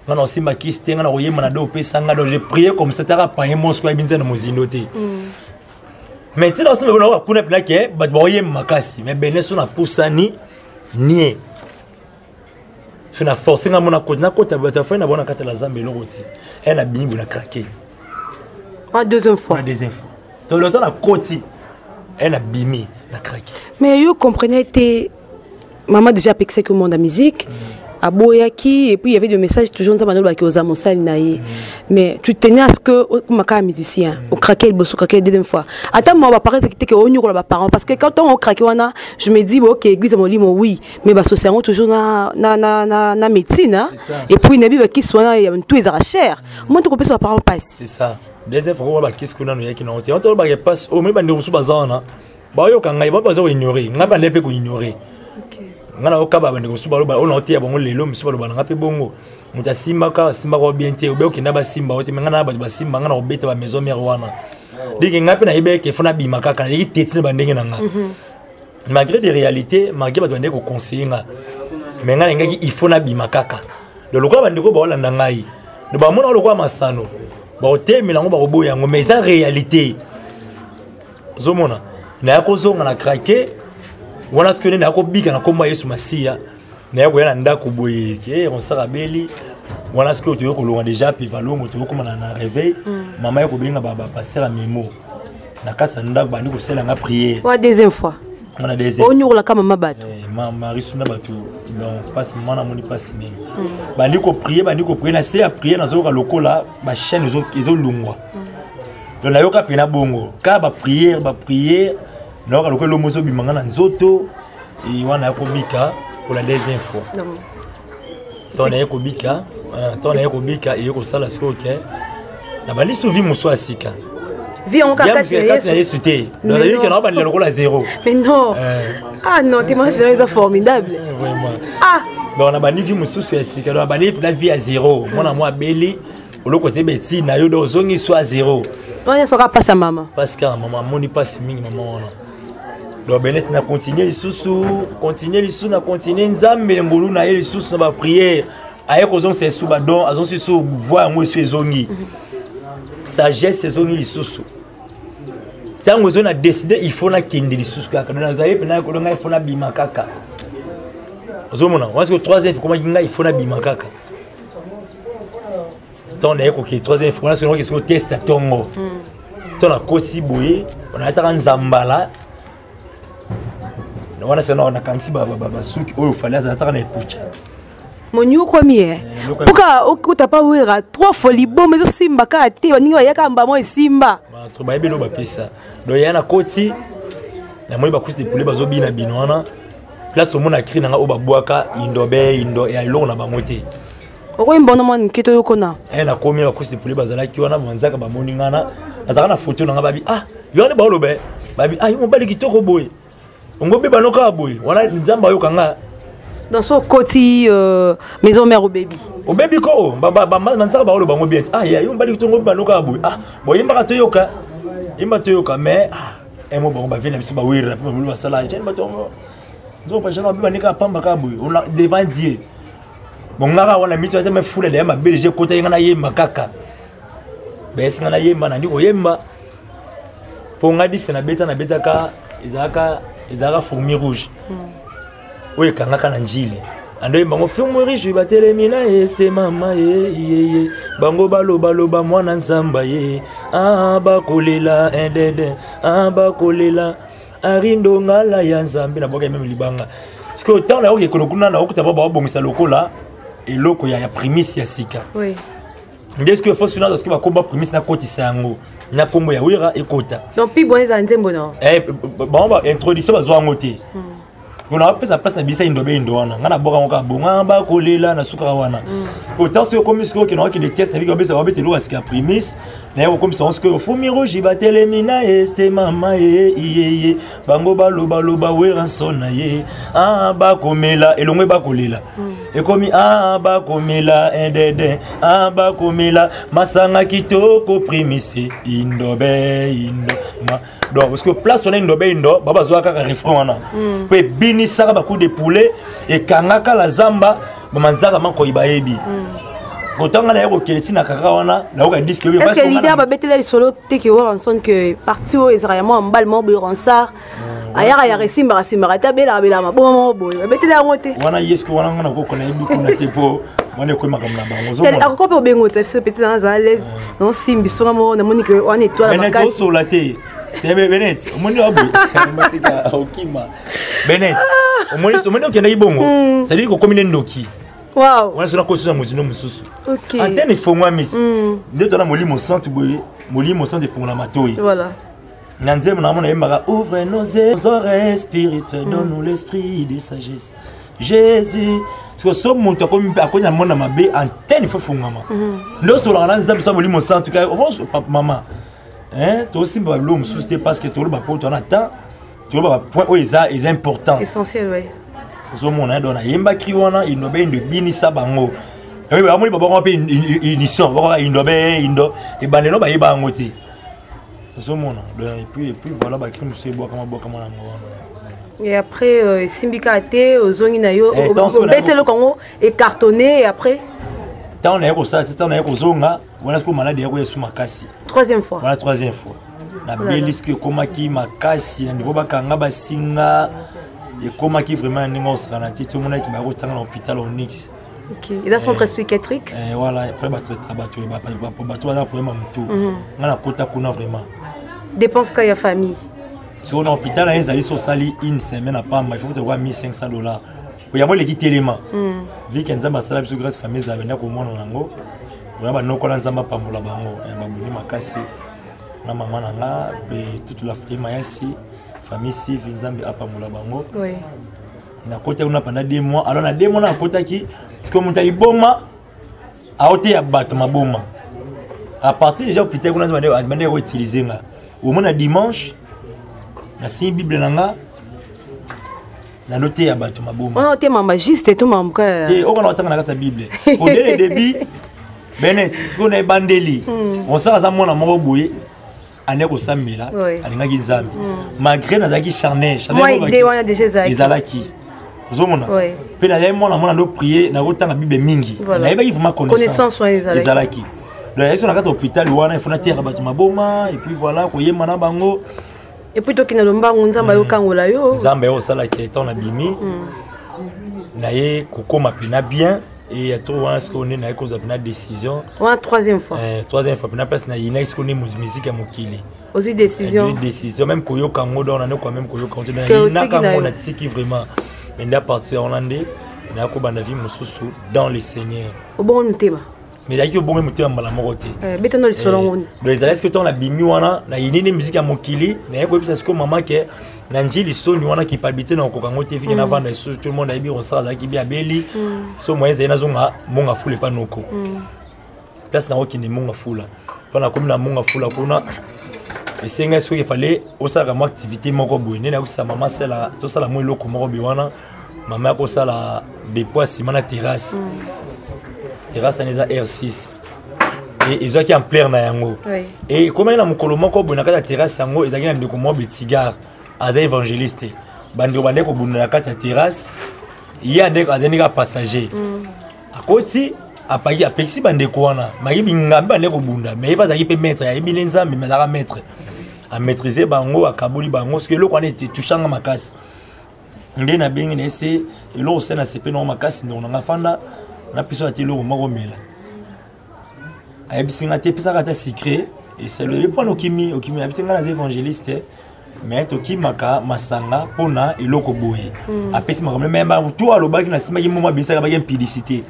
nga na osimba kisi te, nga na koyemba na do opesa nga. Donc je priais comme ça, taka paye mo sikoyo ayebi nzambe na mozindo te. Mais ntina osimba bona kuna mpena ke bato bakoyemba makasi, mais bene so napusani nie so na force nga mona kota, nakota, bato afai na bona kati ya zamba eloko te e na bimi na craqué. En deuxième fois? En deuxième fois, to loto na koti e na bimi. Na craqué. Mais yo comprenais te, maman déjà apekisaki monde ya musique, aboyaki, et puis il y avait des messages toujours, nzambe alobaki oza mosali na ye, mais tu tenais à ce que okoma kaka musicien. Ocraqué liboso, ocraqué deuxième fois, ata mwa baparents ezaki te ke onyokola baparents, parce que quand ntango ocraqué wana, je me dis, bon, ok, église ya molimo, oui, mais basosi yango toujours na médecine, hein? C'est ça. Et puis nayebi bakisi wana ya tout ezaka cher, moi tokopesa baparents mpasi. C'est ça. Deuxième fois oyo bakisi kuna nano eyaki nango te. Wana tolobaka epasi oyo moi, bandeko mosusu baza wana bayoka ngai, bao baza koignore ngai, bande mpe koignore ngai. Nayoka bandeko mosusu baloba oyo naoteya bango lelo, mosusu baloba na ngai mpe bongo. Moto asimbaka, asimbaka o bien te, obe okenda basimba o te. Me ngai na bato basimba ngai na kobeta bamaison mare wana dike ngai mpe nayebi eke fo nabima kaka, nayeki teti na bandenge na ngai, malgré des réalités, malgré bato bandeki koconseille nga, mais ngai nalingaki il faut nabima kaka. Donc lokola bandeko baolanda ngai, donc bamona lokola masano, bakotemela yango, bakoboya yango, mais eza réalité. Ozomona, naya kozonga na craqué wana, soki nde naya kobika na nkombo ya Yesu Masiya, naya koya na ndako boye ke ronsar abeli wana. Soki toyei kolonga déjà mpe valongo, toyei koma na réveil, mama ye kobenga bapaster ya memo na kati ya ndako, bandi kosala nga prière. Wa deuxième fois. Wana deuxième. Onyokolaka mama bato. Marie suna bato, donc pasi mama namoni pasi mingi. Bandi koprier, bandi koprier, na se ya prière nazoyoka lokola bachaîne ezolungwa. Donc nayoka mpena bongo kaka baprière, baprière, nayoka lokola elomo ezobima nga na nzoto. E wana ya kobika pour la deuxième fois. Ntango naye kobika, ntango naye kobika, eye kosala sikoyo ke nabandi so vie mosusu ya sika. Vie yango kaka kati na Yesu te, nazali ke naobandela lokola zéro. Mais non, ah non, témoignage na eza formidable. Vraiment. Ah. Donc nabandi vie mosusu ya sika, donc nabandi na vie ya zéro. Mwana mwa abeli, oloko ozeba eti na yo, donc ozongi so ya zéro. Wana nyonso kaka mpasi ya mama. Mpasi kaka mama amoni, mpasi mingi mama wana. Donc benes na continue lisusu, continue lisusu, na continue, Nzambe ngolu na ye lisusu na baprière aye kozongisa esu badon, azongisi lisusu voi yango, esu ezongi, sagesse ezongi lisusu. Ntango ezo na décide il faut nakende lisusu kaka, donc nazali mpena kodo ngai, il faut nabima kaka. Ozomona wana sikoyo troisième ekomaki ngai, il faut nabima kaka. Ntango naye kokende troisième fois wana sikoyo nakoki sikoyo test ya ntongo to nakosi boye, nayataka nzambala wana sikoyo nakangisi basuki oyo fali azala taka na epucha. Monyokwami e mpoka okuta pa wera trois fois, liboma ezosimba kaka te, baningi bayaka mbamo esimba. Bato bayebi eloko bapesa. Donc ya na koti, namoni bakusi de poulet bazobina bino wana place, omona cri nanga oyo babwaka indobe indo ya eloko na bango te. Okoyemba wana mwa nketo yokona. Nakomi, bakusi de poulet bazalaki wana, banzaka bamoni ngana nazalaka na foto nanga, babi: "Ah, yo wana." Baoloba babi: "Ah, yo mobali kitoko boye, ongo beba no kaka boye wana." Nzambe ayoka nga. Donc so okoti maison mère, obebi. Obebi ko banzaka baoloba bango bien: "Ah, ya yo mobali kitoko, beba no kaka boye. Ah, boyembaka toyoka, yemba toyoka." Mais ah, emo bango bavie na biso bawera mpe babulu basala jeune bato yango nzoka jeune babe bandeka pamba kaka boye devant Dieu. Bon, ngaka wana mito ata mefula deya mabe deja ekota ye, nga nayemba kaka, bayesi nga nayemba, nandi koyemba mpo nga disque nabeta, nabetaka ezalaka Fourmi Rouge oyo ekangaka na njili. Ando yemba ngo Fourmi Rouge batelemi na este, mama ye ye ye, bango balobaloba mwana nzamba ye, ah, bakolela indede, ah, bakolela arindo ngala ya Nzambe. Nabwaka meme libanga. Sikoyo ntango nayoki ekolo kuna, nakokuta bao babongisa lokola eloko ya Primus ya sika. Nde sikoyo fo suna soki bakomba Primus, nakotisa yango na nkombo ya Wera ekota. Donc mpi bwana ezala nzembo na Bango ba introduction bazwa yango te. Mpona bapesa place na bisa indobe indo wana, ngai nabwaka yango kaka bonga, bakolela na sukaka wana. Autant soki okomi sikoyo okende, okende test nabiki, babesa babeta eloko ya sika ya Primus, naye kokomisa yango sikoyo Fourmi Rouge batelemi na este, mama ye yeye, bango balobaloba Werrason na ye, ah, bakomela elongo bakolela. Ekomi: ah, bakomela indede, ah, bakomela masanga kitoko Primus indobe indo ma. Donc parce que place wana indobe indo ba bazwaka kaka refrain wana mpo ebinisaka bacoup de poulet, ekangaka la zamba, bamanzaka makoyi bayebi. Kotanga naye kokende ntina kaka wana, nayoka disque. Est ce que leader babetela lisolo te ke Werrason ke parti oyo ezalaka ya mwa mobali moko boye, Ronsard ayaka yaka, esimbaka simbaka te, abelaka belaka maboma moko boye, babetela yango te? Wana ye soki wana nga nakokola yebi kuna te, mpo wana ekoyi makambo na bango. Akoka mpe obengo ta biso petit nanga aza à l'aise, naosimbi songa moko, namoni ke wana étoile. Makasi osola te. Te Benet, omoni waboye matika okima. Benet, omoni omoni okendaki bongo. C'est-à-dire kokomi nde ndoki. Wow. Wana sona kosusa mozindo mosusu. Okay. Antenne efongwami. Nde tona molimo santu boye, molimo santu efongola matoi. Voilà. Na nzembo na mona yembaka ouvre nos oreilles spirituelles, donne-nous l'esprit de sagesse. Jésus. Parce que so moto akomi akomi na mona mabe antenne faut fongama. Nde osolaka na nzambe so molimo santu ka mama. Hein, tosimba biloko mosusu te parce que toloba po toza na temps, toloba bapoint oyo eza eza important. Essentiel, oui. Ozomona donc nayembaki wana indobe indo ebinisa bango. Bamoni babango mpe unisson bakoka indobe indo ebandelo bayeba yango te. Ozomona donc et puis voilà bacri mosusu ebwakama bwakama nango wana. Et après esimbi kaka te, ozongi na yo, obeti eloko yango ecartonné et après ntango naye kosala te, ntango naye kozonga wana sikoyo maladi ya koya su makasi. Troisième fois. Wana troisième fois nabeli soki ekomaki makasi na niveau bakanga basinga, ekomaki vraiment na ndenge osakana te. Ti omonaki baya kotianga na hôpital Onyx. Ok, eza centre psychiatrique. Voilà, après batraitaka bato bato baza na problème ya motu. Nga nakota kuna vraiment. Dépense ka ya famille. Sikoyo na hôpital na ye ezali so osali une semaine à pamba, il faut kotekwa 1500 $. Yango eleki telema vike. Nzambe asala biso grâce, famille ezala benda komona nango vraiment. Banokola, Nzambe apambola bango, babuni makasi na mama na nga mpe toute la famille Mayasi, famille Sivi, Nzambe apambola bango. Nakotaki kuna pendant 2 mois. Alors na 2 mois nakotaki, parce que moto aliboma aoteya bato maboma à partir déjà hôpital kuna bandeki koutiliser nga. Omona dimanche nasingi Bible na nga, naloteya bato maboma. Wana otemama juste to mamka? Te, okona otanga na kati ya Bible dès le début. Bene sikoyo na ebandeli osala aza mwana moko boye ande kosambela, alingaki Nzambe malgré nazalaki charnel. Ezalaki ozomona mpe nazali mwana mwana ndo prier, nakotanga Bible mingi, nayebaki vraiment connaissance ezalaki. Donc yayaki so na kati ya hôpital wana, ifo nateyaka bato maboma et puis voilà, koyemba na bango. Et puis tokende lombangu, Nzambe ayokangola yo. Nzambe ayosalaki ntango nabimi naye kokóma mpena bien et ya to wana sikoyo nde naye kozwa mpena décision. Wana troisième fois. Troisième fois mpena place nayinaki sikoyo nde musique ya mokili. Ozwi décision. Décision même koyoka yango, donc nande kwa même koyoka yango te, nayinaka yango, natiki vraiment. Mais nde à partir wana nde naya kobanda vie mosusu dans le Seigneur. Obongo motema. Mais ezalaki obongo motema mbala moko te. Betano lisolo ngoni. Donc ezalaki soki ntango nabimi wana, nayini nde musique ya mokili, naye koyebisa sikoyo mama ke na njili soni wana culpabilité na kokoka yango te fike navanda lisusu. Tout le monde ayebi Ronsard azalaki bi abeli so moyen ezali nazonga Monga Fula epa noko. Place nango okende Monga Fula mpo nakomi na Monga Fula kuna, esengai soki efale osalaka mwa activité moko boye nde nakosala mama sala tosala mwa eloko moko boye wana. Mama akosala dépôt ya nsima na terrasse. Terrasse wana eza R6 e ezwaki ampleur na yango. E ekomaki na mokolo moko boye, na kati ya terrasse yango ezalaki na ndeko moko betigar, aza évangéliste. Bandeko bandeki kobunda na kati ya terrasse, ye andeko azali kaka passager, akoti apaki apekisi bandeko wana maki bingambi bandeki kobunda. Mais ye mpe azalaki mpe maître, ayebi nde Nzambe, mais azalaka maître, amaîtrise bango, akaboli bango. Soki eloko wana etouchanga makasi nde nabengi na ye se eloko se na sepe nango makasi. Ndeko nanga fanda napesa ate eloko moko mela, ayebisi nga te epesaka ata secret esalo mpona okimi okimi. Ayebisi nga naza évangéliste mais tokimaka masanga mpona eloko boye. Apesi makambo mais tu alobaki na nsimaki momo abimisaka baki impudicité.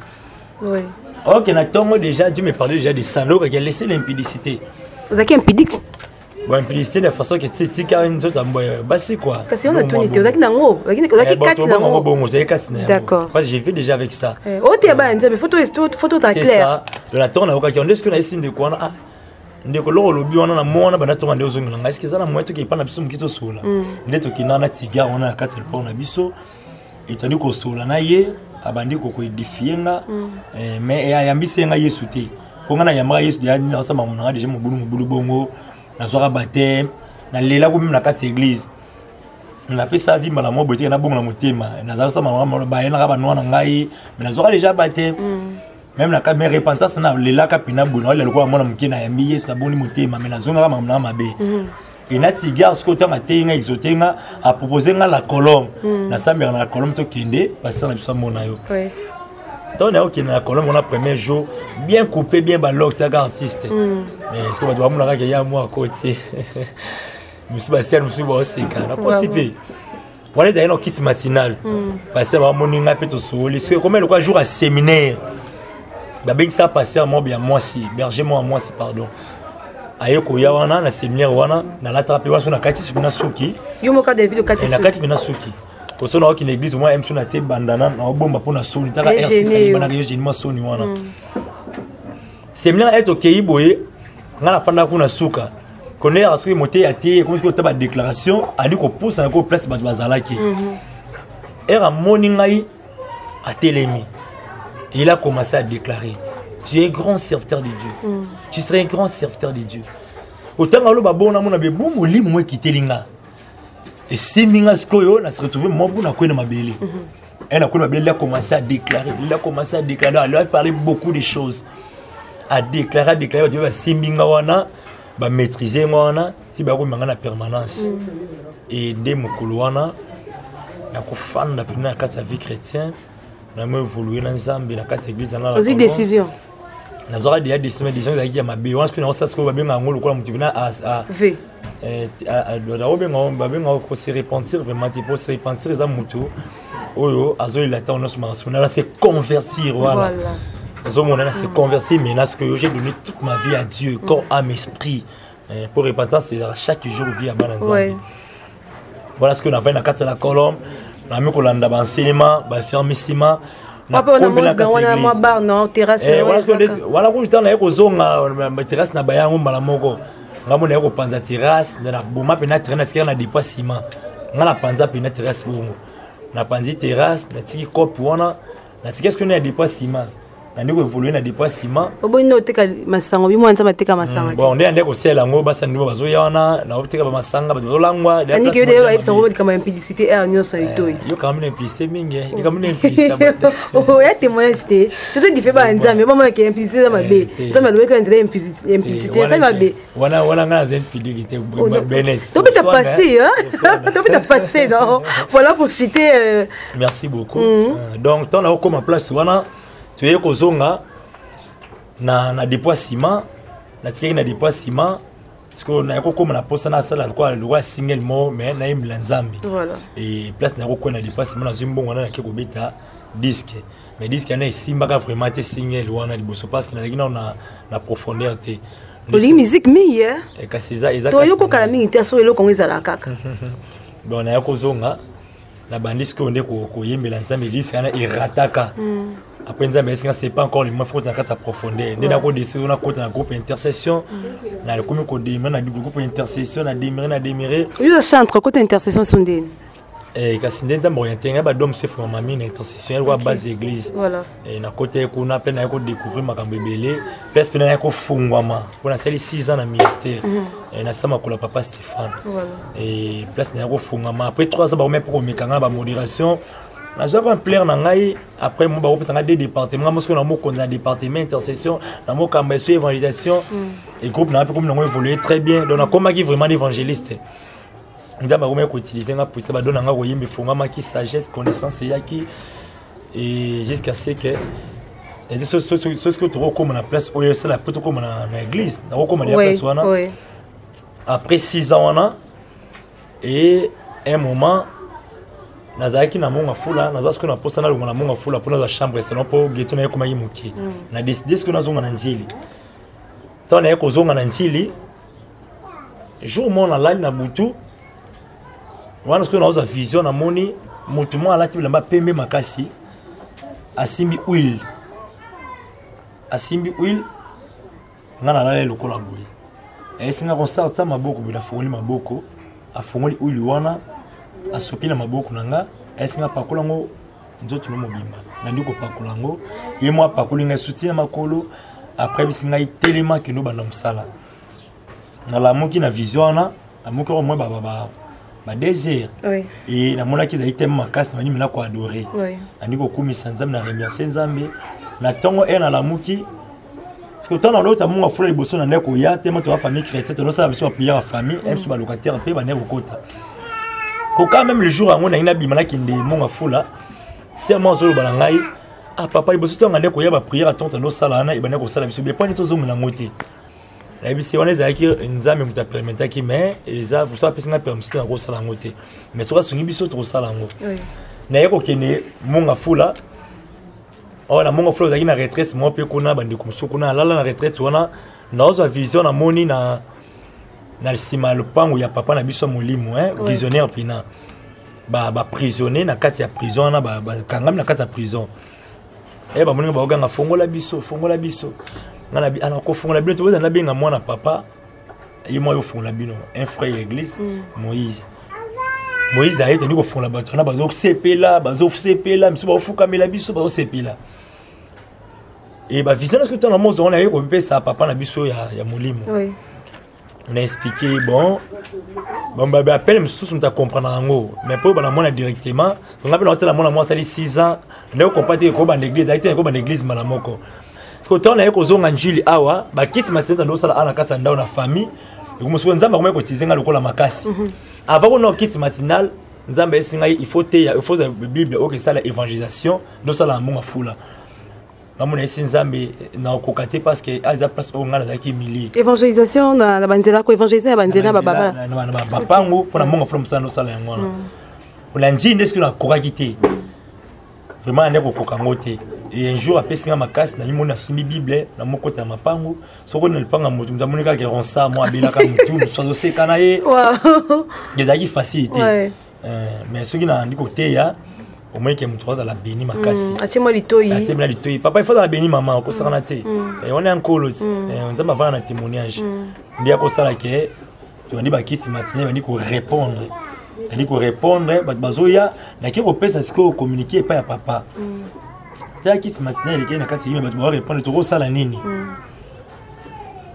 Ok, na ntongo déjà Dieu me parlait déjà de ça, donc a laissé l'impudicité. Ozalaki impudique? Bon, impudicité de façon que tika nzoto ya basi quoi. Kasi wana tuni te, ozalaki nango, ozalaki kati nango bongo, ozalaki kati na yango. D'accord. Parce que j'ai fait déjà avec ça. Oteya bana Nzambe, faut tota c'est clair. Ça, donc na ntongo nayokaki yango nde soki nayesi ndeko wana: ah, ndeko, loko olobi wana na mo wana banda ntongo nde ozongela ngai, eske eza na moyen toki epa na biso moki tosola? Nde tokenda na tigare wana na kati ya lopango na biso, etandi kosola na ye, abandi kokoédifier nga. Mais ayambisi ye nga Yesu te, mpo nga nayambaka Yesu deya nasala makambo na nga déjà mobulu mobulu bongo. Nazwaka baptême, nalelako meme na kati ya église, napesa vie mbala moko boye teke nabongola motema. Nazala kosala makambo bayenaka banwa na ngai, mais nazwaka déjà baptême même na mais repentance nalelaka mpena boye, naolela lokola mwana moke, nayambi Yesu, nabongoli motema, mais nazongaka makambo nanga mabe. E na tigare sikoyo ntango ateyi nga, exhorte nga, apropose nga la Colombe, nasambelaka na la Colombe, tokende, pasteur na biso amona yo. Ntango naye okende na Colombe wana, premier jour bien coupé, bien balok, tiaka artiste, mais soki bato bamonaka ke ya mwa akoti. Mosusu basere mosusu baoseka, nakoti mpe wana ezali na kiti matinal. Pasteur bamoni ngai mpe tosowoli. Soki ekomi lokola jour ya séminaire, babengisaka pasteur moko ya mwasi, berger moko ya mwasi, pardon, aye koya wana na séminaire wana. Nalataka mpe wana so nakati soki na suki. Yo moko David okati? Nakati mpe na suki koso naoki na église mwa mso na te bandana naobomba mpo na soni taka rc ayebanaka yo gêne mwa soni wana. Séminaire ete okei boye, ngai nafandaka kuna suka koneyaka soki moteya te ekomi soki ota badéclaration andi kopusana ko place bato bazalaki. Ere amoni ngai atelemi et il a commencé à déclarer: «Tu es grand serviteur de Dieu, tu serais un grand serviteur de Dieu.» Otanga aloba bongo, namona bebu molimo mo ekiteli nga, esimbi nga. Sikoyo na se retrouve mobu nakwei na mabele. Elle a il a commencé à déclarer, il a commencé à déclarer, il a parlé beaucoup de choses, à déclarer, à déclarer. Bato basimbi nga wana, bamaîtrise nga wana ti bakomema nga na permanence. E nde mokolo wana nakofanda mpena na kati ya vie chrétien, namo évolue na Nzambe na kati ya église. Nanga ozwi décision? Nazwaka deya décision. Décision ezalaki ya mabe wana. Soki naosala sikoyo, babenga yango lokola moto mpena babenga ko se repentir vraiment te, po se repentir eza moto oyo azolela ntango nyonso makasi. Na se convertir, voilà, ozomona, na se convertir maintenant ce que j'ai donné toute ma vie à Dieu, corps, âme, esprit. Pour repentance, ezalaka chaque jour vie ya bana Nzambe. Voilà ce que navai na kati ya la Colombe, nami kolanda baenseignement, bafermissement. Wana kutu ntango naye kozonga terrasse na bayango mbala moko, nga mo naye kopanza terrasse, naboma mpena terrain, nasikaka na dépôt ciment. Nga napanza mpena terrasse bongo, napanzi terrasse, natiki cope wana, natiki eske na dépôt ciment, nandi koévolue na dépôt ciment. Oboni nde oteka masango, bimo Nzambe ateka masanga. Bon, nde ande kosalela yango, basani ndimo bazoya wana, naoteka bamasanga, bato bazolangwa. Anike yo de bayebisa ngo likambo ya impudicité aire nyonso ya litoi. Yo kaka mina impudicité mingi, likambo na impudicité. Oya témoignage te, toza dife bana Nzambe bamonaka impudicité eza mabe. Nzambe alobaki na nzela ya impudicité eza mabe. Wana wana ngai naza impudique te, benes. Tobeta passé, tobeta passé. Non, voilà, pour citer. Merci beaucoup. Donc ntango nakokoma place wana, toye kozonga na dépôt ciment, natikaki na dépôt ciment. Sikoyo naye kokóma na posa nasala lokola single mo, mais nayembela Nzambe. E place naye kokwea na dépôt ciment, nazwi mbongo wana, nake kobeta disque. Mais disque wana esimbaka vraiment te, single wana liboso, parce que nazalaki nano na profondeur te. Olingi musique mingi. Kasi eza Toyokokala mingi te, so eloko yango ezalaka kaka. Bon, naye kozonga, nabandi sikoyo nde koyembela Nzambe. Disque wana erataka. Après, Nzambe esinga, c'est pas encore le moment, faut na kati ya profondeur. Nde nakodeside nakota na groupe intercession, nakomi kodemire na groupe intercession, na demire, na demire. Oyo chantre kota intercession so ndeni? Kasi nde Nzambe oriente ngai, badom se efungama mingi na intercession yalikuwa base église. Nakota ye kuna mpe naye kodécouvrir makambo ebele. Place mpe naye kofungwama mpo nasali 6 ans na ministère, nasala makolo ya papa Stéphane. Place naye kofungwama après 3 ans, bakomi mpo komeka ngai na bamodération, nazwaka plaire na ngai. Après mo bakopesa ngai deux département, ngai mosiko na mokonzi na département intercession, na mokamba eso évangélisation. Et groupe na ngai mpe komi nango évolue très bien. Donc nakomaki vraiment évangéliste. Nzambe akomaki koutilize nga puisa badon na ngai, koyemba efongamaki, sagesse, connaissance eyaki, et jusqu'à ce que soki tokokóma na place oyo esala po tokóma na église, nakokóma na place wana après 6 ans wana. Et un moment nazalaki na Monga Fula, naza sikoyo na posa nalonga na Monga Fula mpo nazwa chambre salon, mpo geto naye ekomaki moke. Na décide sikoyo nazonga na Njili. Ntango naye kozonga na Njili, jour moko nalali na butu wana, sikoyo naozwa vision, namoni motu moko alati bilamba pembe makasi, asimbi huile, asimbi huile. Nga nalali lokola boye, esinga kosarta maboko boye, nafongoli maboko, afongoli huile wana, asopi na maboko na nga, esinga pakola yango nzoto no mobimba. Nandi kopakola yango, ye mo apakoli ngai soutien ya makolo. Après bisi ngai telema, kende obanda mosala. Nalamuki na vision wana, namuki au moins ba 2 heures. E namonaki ezali teme makasi, nabandi mina koadore, nandi kokumisa Nzambe, na remercie Nzambe na ntongo e nalamuki. Parce que ntango nalota Monga Fula, liboso na nde koya tema, toza famille chrétien, tozosala biso baprière ya famille, biso balocataire mpe bande kokota koka. Même le jour yango nangi nabima, nakende Monga Fula, serment azoloba na ngai: «Ah papa, liboso ntango ande koya, baprière ya ntongo tandosala wana ebandi kosala biso bepani, tozongela yango te.» Nayebisi wana ezalaki Nzambe moto apermetaki, mais eza so apesi nga permission te, nakosala yango te, mais soki asungi biso, tokosala yango. Naye kokende Monga Fula. Oyo na Monga Fula ozalaki na retraite moko mpe kuna, bandeko mosusu kuna. Alala na retraite wana, naozwa vision, namoni na nsima ya lopango ya papa na biso ya molimo, hein, visionnaire mpena, baprisonnier na kati ya prison wana, bakangami na kati ya prison. E bamoni nga, baoganga: "Fongola biso, fongola biso." Nga na ana kofongola bino te, ozala nabenga mwana papa ye mwa yo fongola bino, un frère ya église, Moïse. Moïse aye, tondi kofongola bato wana, bazosepela, bazosepela, miso baofukamela biso, bazosepela. E bavision nyonso ntango mozongo naye kopesa papa na biso ya molimo, on a expliqué. Bon, bon, appel mosusu moto acomprendre yango, mais mpo bana mona directement, nga mpe naotala mwana mwa asali 6 ans, naye comprendre te ekobanda église, azali te ekobanda église mbala moko. Ntango naye kozonga Njili awa, bakiti matinete ndosala awa na kati ya ndako na famille, mosuku Nzambe akomaki kotize nga lokola makasi. Avant kuna kiti matinal, Nzambe ayesi ngai: il faut teya, il faut Bible oyo esala évangélisation, ndosala na mbongo fula. Namona esi Nzambe nakokoka te, parce que aza place oyo ngai nazalaki milie. Évangélisation na banzela, ko évangélise na banzela, bababala. Na bapango, mpona mbongo fula, mosala ndosala yango wana na Njili nde soki nakokaki te, vraiment nde kokoka yango te. Et un jour apesi nga makasi, namimoni nasombi Bible, namokota ya mapango. Soki na lipanga moto, moto amoni kaka ronsard mo abelaka motu, mosu azoseka na ye. Ezalaki facile te, mais soki nandi koteya, omoni ke moto azala béni makasi. Atie mwa litoi. Atie mwa litoi. Papa, il faut azala béni, mama okosakana te, wana ya nkolo. Nzambe avanda na témoignage nde akosala ke tobandi bakisi matinée, bandi korépondre, bandi korépondre, bato bazoya. Nake kopesa sikoyo communiqué epai ya papa: tala, kisi matinée elekei na kati yime, bato baorépondre, tokosala nini?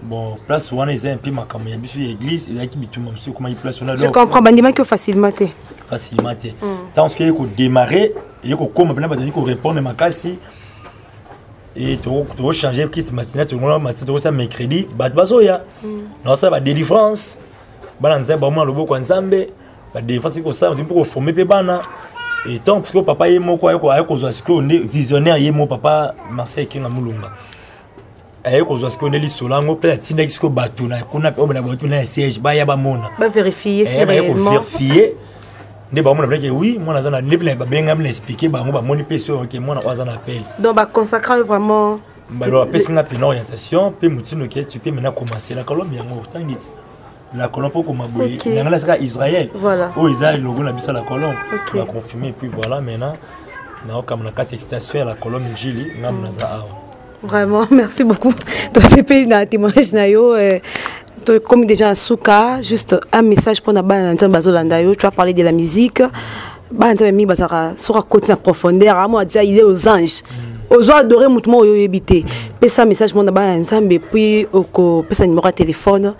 Bon, place wana eza mpe makambo ya biso ya église, ezalaki bitumba mosusu ekomaki place wana. Je comprends, bandimaki yo facilement te. Facilement te. Ntango soki eye kodémarre, eye kokóma mpena, bato bazali korépondre makasi e tokochange kisi matinée, tokona matinée, tokosala mercredi, bato bazoya, naosala badélivrance, bana Nzambe bamona loboko ya Nzambe, badélivrance soki kosala mpo koforme mpe bana. Et tant parce que papa ye moko aye kozwa sikoyo nde visionnaire ye moko, papa Marcel Kenga Mulumba, aye kozwa sikoyo nde lisolo yango mpe atindaki sikoyo bato na kuna oyo na bato na ya siège, baya bamona. Bavérifie. Baye kovérifie nde bamona bilaki: oui, mwana aza na nde babengami na expliqué bango, bamoni mpe so ke mwana oyo aza na appel. Donc baconsacra vraiment. Balo apesi nga mpena orientation mpe motindo ke tu peux maintenant commencer la colombe. Yango otangi la colombe mpo koma boye, yango nasaka Israël, oyo eza logo na biso, la colombe, baconfirme. Et puis voilà, maintenant naokama na kati ya extension ya la colombe Njili, ngambo naza awa. Vraiment, merci beaucoup. Tosepeli na témoignage na yo. Comme déjà à suka, juste un message pour na bana Nzambe bazolanda yo. Tu as parlé de la musique. Bana Nzambe mingi bazalaka soki akoti na profondeur, amo déjà il est aux anges. Ozo adorer motu moko oyo oyebi te. Pesa message mpo na bana ya Nzambe, puis okopesa numéro ya téléphone.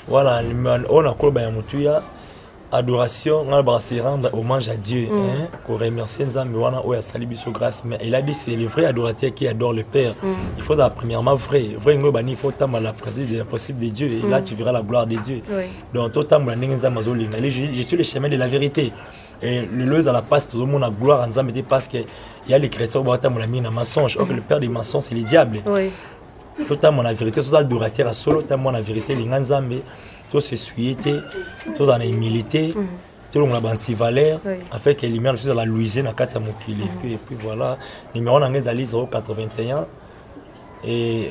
Voilà, oyo nakoloba ya motuya, adoration nga nalobaka, c'est rendre hommage à Dieu, hein, koremercier Nzambe wana oyo asali biso grâce. Mais il a dit: c'est le vrai adorateur qui adore le Père. Il faut être premièrement vrai. Vrai ngo bani, il faut tambola la présence de la possible de Dieu et là tu verras la gloire de Dieu. Donc totambola ndenge Nzambe azolinga. Je suis le chemin de la vérité. Et lelo ezala mpasi, tozomona gloire ya Nzambe te, parce que y a les chrétiens oyo baotambola mingi na mensonge, or que le père des mensonges, c'est le diable. Totambola na vérité. Soza adorateur ya solo, tambola na vérité, elinga Nzambe, tosessuye te, tozala na humilité, tolongola baantivaleur, afin que lumière mosusu ezala luise na kati ya mokili. Et puis voilà, numéro na ngai ezali 081 et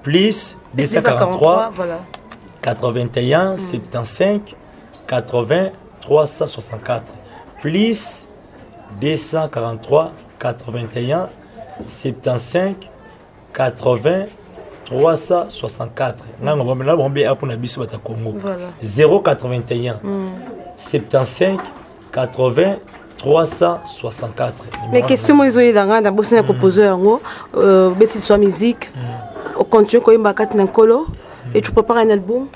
plus 243 voilà. 81 75 80 364, plus 243 81 75 80 364. Ngango bamela bombe mpona biso bata Congo. 081 75 80 364. Mais question mo ezoyela nga na bosana kopose yango: obeti liso ya musique, ocontinue koyemba kati na Nkolo et tu prépares un album?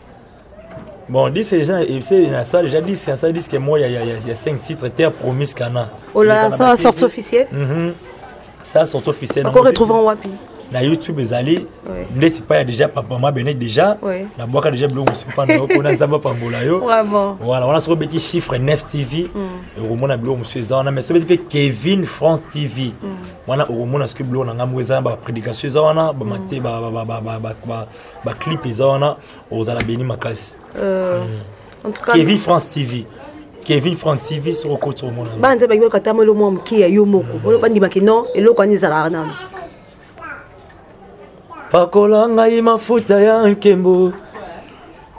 Bon, disque déjà, c'est ça déjà disque, ça disque moi il y a 5 titres, Terre promise Cana. Oh là, ça sortie officielle. Ça sortie officielle. On retrouve en wapi? Na YouTube ezali nde sipa ya déjà papa mama bene déjà nabwaka déjà biloko mosusu mpa na yo mpona Nzambe apambola yo. Voilà, wana soki obeti chiffre 9 TV, okomona biloko mosusu eza wana. Mais soki obeti mpe Kevin France TV, wana okomona soki biloko na ngai moko eza, baprédication eza wana, bamate, baclip eza wana, ozala beni makasi. En tout cas, Kevin France TV, Kevin France TV, soki okoti omona. Bana Nzambe bakimi kata mo eloko mwa moke ya yo moko oyo bandimaki non, eloko wana ezalaka nano. Pakola ngai mafuta ya nkembo,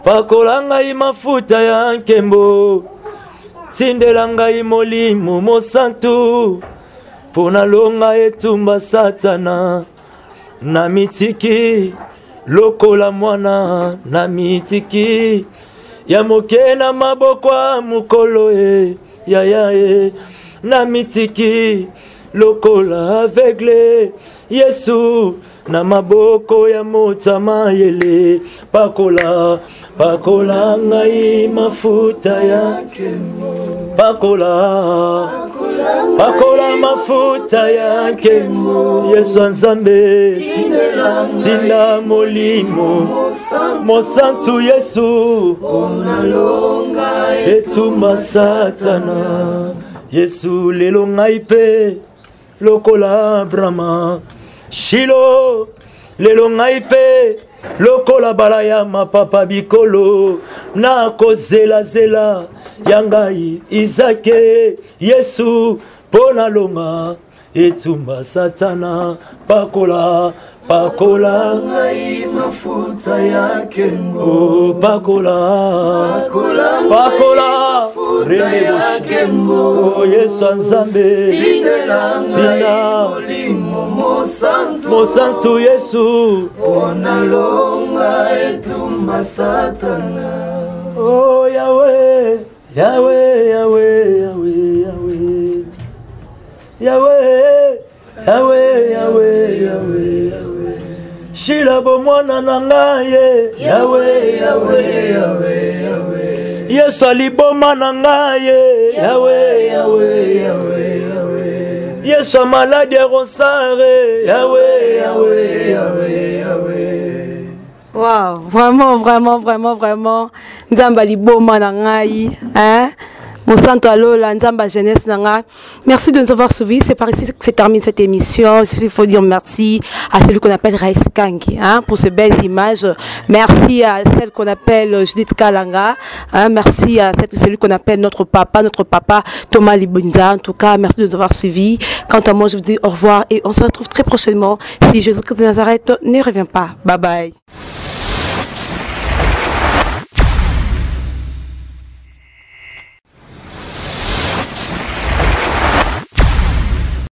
pakola ngai mafuta ya nkembo, tindela ngai Molimo Mosantu mpo nalonga etumba Satana. Na mitiki lokola mwana, na mitiki ya moke na maboko ya mokolo e yaya e, na mitiki lokola aveugle, Yesu, na maboko ya moto ya mayele. Pakola, pakola ngai mafuta ya, pakola, pakola mafuta ya nkembo. Yesu ya Nzambe, tinda Molimo Mosantu, Yesu, etumba Satana. Yesu, lelo ngai mpe lokola Abrama Shilo, lelo ngai mpe lokola Balayama, papa bikolo, nakozelazela ya ngai Izake, Yesu, mpo nalonga etumba Satana. Pakola, pakola ngai mafuta ya nkembo. Oh, pakola, pakola rembo. Oh, Yesu ya Nzambe, tindela ngai Molimo Mosantu, Mosantu, Yesu, mpo nalonga etumba Satana. Oh Yawe, Yawe, Yawe, Yawe, Yawe, Yawe, Yawe, Yawe, Yawe, Yawe, shila bomwana na ngai ye. Yawe, Yawe, Yawe, Yawe, Yesu aliboma na ngai ye. Yawe, Yawe, Yawe, Yawe, Yesu amaladi ya ronsare. Yawe, Yawe, Yawe, Yawe. Wow, vraiment, vraiment, vraiment, vraiment. Nzambe liboma na ngai, hein? Mosanto alola, Nzambe jeunesse na ngai. Merci de nous avoir suivis. C'est par ici que se termine cette émission. Il faut dire merci à celui qu'on appelle Raïs Kangi, hein, pour ces belles images. Merci à celle qu'on appelle Judith Kalanga. Hein, merci à celui qu'on appelle notre papa Thomas Libunza. En tout cas, merci de nous avoir suivis. Quant à moi, je vous dis au revoir et on se retrouve très prochainement si Jésus-Christ de Nazareth ne revient pas. Bye bye.